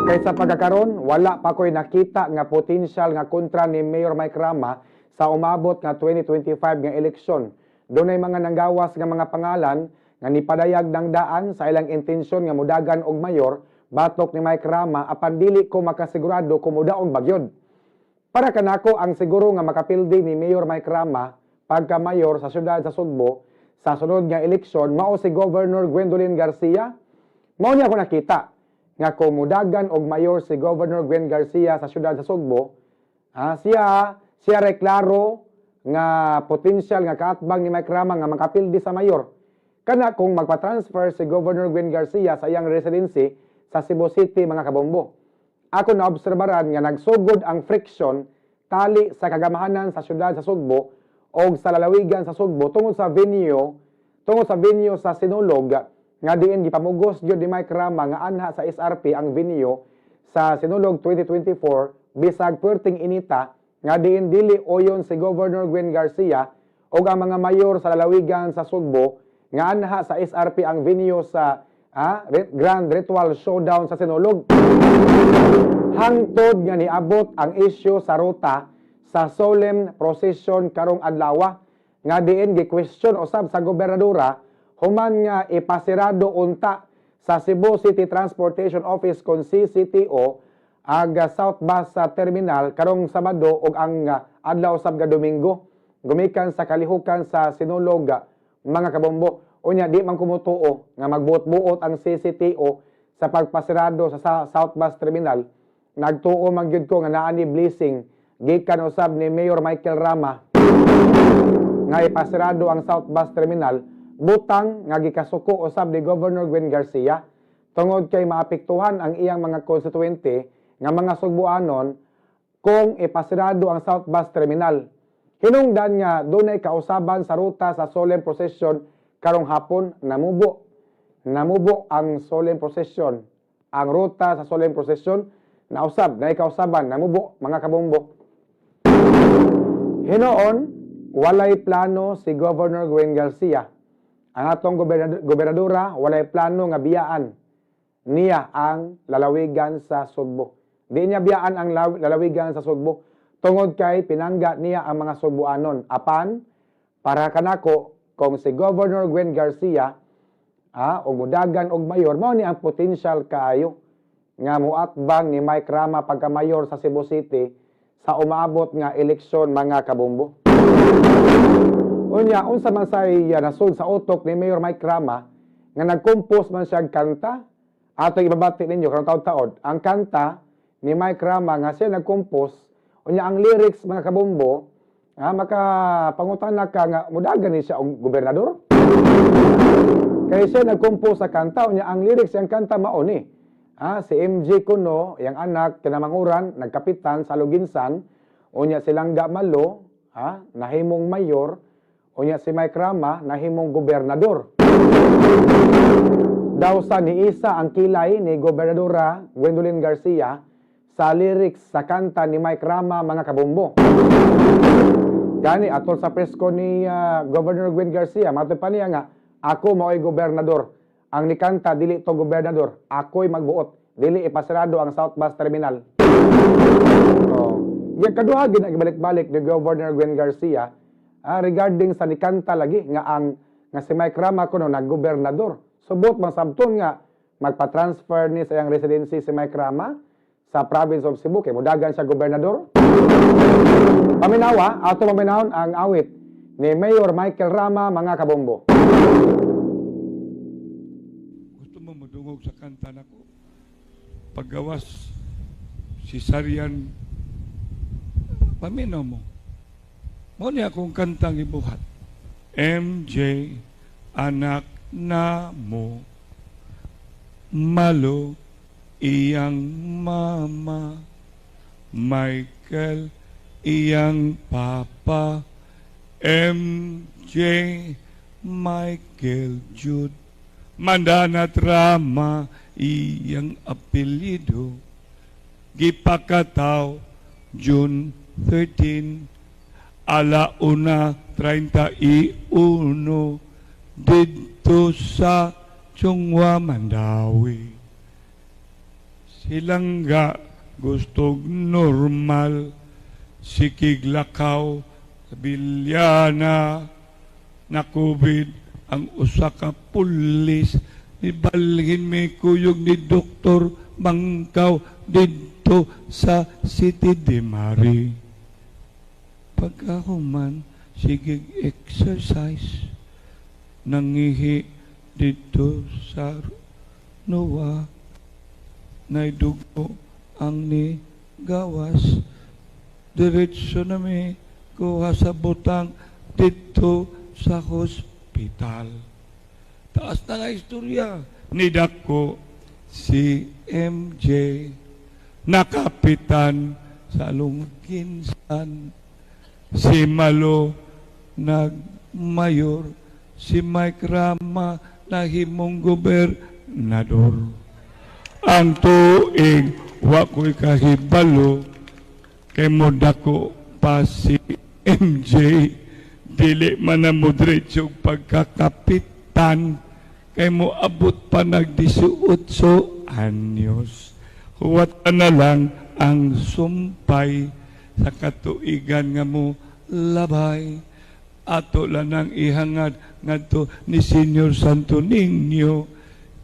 Kay sa pagkakaron, wala pa ko'y nakita nga potensyal nga kontra ni Mayor Mike Rama sa umabot nga 2025 nga eleksyon. Dunay mga nanggawas nga mga pangalan nga nipadayag ng daan sa ilang intensyon nga mudagan og mayor batok ni Mike Rama, apan dili ko makasigurado kung mudaog ba gyud. Para kanako, ang siguro nga makapildi ni Mayor Mike Rama pagka mayor sa syudad sa Sugbo sa sunod nga eleksyon mao si Governor Gwendolyn Garcia. Mao niya ako nakita nga kung mudagan og mayor si Governor Gwen Garcia sa syudad sa Sugbo, siya siya reklaro nga potensyal nga kaatbang ni Mike Rama nga makapildi sa mayor. Kana kung magpa-transfer si Governor Gwen Garcia sa iyang residency sa Cebu City, mga kabombo. Ako naobserbaran nga nagsugod ang friction tali sa kagamahanan sa syudad sa Sugbo o sa lalawigan sa Sugbo tungod sa venue sa Sinulog, nga diin gipamugos gyud ni Mike Rama nga anha sa SRP ang venue sa Sinulog 2024 bisag perting inita, nga diin dili oyon si Governor Gwen Garcia ug ang mga mayor sa lalawigan sa Sugbo nga anha sa SRP ang venue sa Grand Ritual Showdown sa Sinulog. Hangtod nga niabot ang isyu sa ruta sa solemn procession karong adlaw, nga diin gi-question usab sa gobernadora human nga ipasirado unta sa Cebu City Transportation Office kon CCTO ag South Bus sa Terminal karong Sabado ug ang adlaw sab ga Domingo gumikan sa kalihukan sa Sinulog, mga kabombo. Unya di man kumutuo nga magbuot-buot ang CCTO sa pagpasirado sa South Bus Terminal. Nagtuo man gyud ko nga naa ni blessing gikan usab ni Mayor Michael Rama nga ipasirado ang South Bus Terminal, butang nga gikasuko usab ni Governor Gwen Garcia tungod kay maapektuhan ang iyang mga konstituente nga mga Sugbuanon kung ipasirado ang South Bus Terminal. Hinungdan nga dunay kausaban sa ruta sa solemn procession karong hapon, namubo. Namubo ang solemn procession. Ang ruta sa solemn procession nausab, naay kausaban, namubo, mga kabombo. Hinoon, walay plano si Governor Gwen Garcia. Ang atong gobernadora, walay plano nga biyaan niya ang lalawigan sa Sugbo. Di niya biyaan ang lalawigan sa Sugbo tungod kay pinangga niya ang mga Sugbuanon. Apan para kanako, kung si Governor Gwen Garcia og mudagan og mayor, mao ni ang potential kaayo nga muatbang ni Mike Rama pagka-mayor sa Cebu City sa umaabot nga eleksyon, mga kabombo. Unya, unsa man say nasud sa utok ni Mayor Mike Rama nga nag-compose man siya og kanta? Atong ibabati ninyo karong taod-taod ang kanta ni Mike Rama nga siya nag-compose. Unya ang lyrics, mga kabombo, maka pangutana ka nga mudagan ni siya og gobernador. Kay siya nag-compose sa kanta, unya ang lyrics yang kanta mao ni. Si MJ kuno, yang anak kinamanguran, nagkapitan sa Aloguinsan, unya si Langga Malo, nahimong mayor, unya si Mike Rama nahimong gobernador. Daw sa niisa ang kilay ni Gobernadora Gwendolyn Garcia sa lyrics sa kanta ni Mike Rama, mga kabombo. Gani atol sa presko ni Governor Gwen Garcia, matod pa niya nga ako mao'y gobernador. Ang nikanta dili to gobernador, ako'y magbuot. Dili ipasirado ang South Bus Terminal. Oh. Yang kaduha gid balik-balik ni Governor Gwen Garcia regarding sa nikanta lagi nga ang nga si Mike Rama kuno naggobernador. Subot man sabton nga magpa-transfer ni sa iyang residency si Mike Rama sa province of Cebu kay mudagan siya gobernador. Paminawa, ato paminawon ang awit ni Mayor Michael Rama, mga kabombo. Gusto mo modungog sa kanta nako? Paggawas si Sarian, paminaw mo. Mao ni akong kantang ibuhat. MJ, anak na mo, Malo, iyang mama, Michael, iyang papa, MJ, Michael Jude, Mandanat Rama, iyang apelyido, gipakataw, June 13, 1:31, didto sa Chongwa, Mandaue. Silangga gustog normal, sigeg lakaw sa Bilyana, na COVID ang usa ka pulis, nibalhin mi kuyog ni Doktor Mangkaw didto sa City de Mari. Pagkahuman, sige exercise, nangihi dito sa Noa, naidugo ang ni gawas, diretso na mi kuha sa butang dito sa hospital. Taas na nga istorya. Nidako si MJ, nakapitan sa Lungginsan. Si Malo nagmayor, si Mike Rama nahimong gobernador. Ang tuig wa ko'y kahibalo kay mo dako pa si MJ, dili man na mo diretso pagkakapitan kay mo abot pa nag 18 anyos. Huwat na lang ang sumpay sa katuigan nga mo labay, ato lang ang ihangad ngadto ni Senior Santo Niño,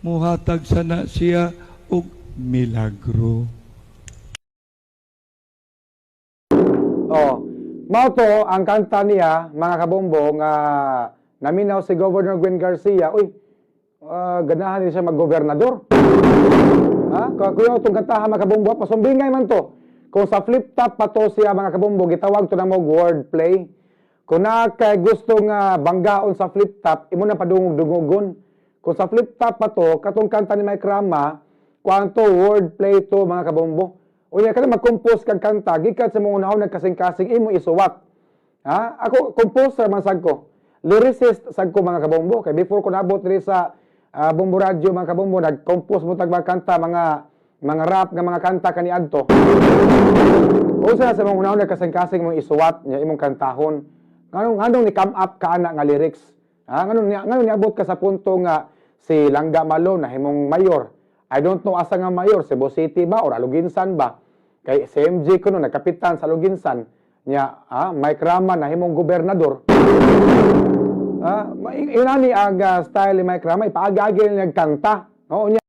muhatag sana siya og milagro. Oh, mao to ang kanta niya, mga kabombo, nga naminaw si Governor Gwen Garcia. Uy, ganahan din siya maggobernador. Ha? Kuya itong kantahan, mga kabombo, pasumbingay man to. Kung sa flip top pa to siya, mga kabombo, gitawag to na mo word play. Kung naa kay gusto nga banggaon sa flip top, imo na padungog-dungogon. Kung sa flip top pa to, katong kanta ni Mike Rama, kuan to, word play to, mga kabombo. Unya kana mag-compose kag kanta, gikan sa mga unahon nagkasing-kasing imo isuwat. Ha? Ako composer man sad ko. Lyricist sad ko, mga kabombo, kay before ko nabot diri sa Bombo Radyo, mga kabombo, nag-compose mo tag mga kanta, mga rap nga mga kanta kaniadto. Usa sa mga unahon nagkasing-kasing mo isuwat niya imong kantahon. Nganong ni come up ka ana nga lyrics? Ha? Nganong niabot ka sa punto nga si Langga Malo na himong mayor? I don't know asa nga mayor, Cebu City ba or Aluginsan ba? Kay si MJ kuno nagkapitan sa Aluginsan nya, Mike Rama na himong gobernador. Inani ang style ni Mike Rama, ipaagi-agi niya kanta. No, unya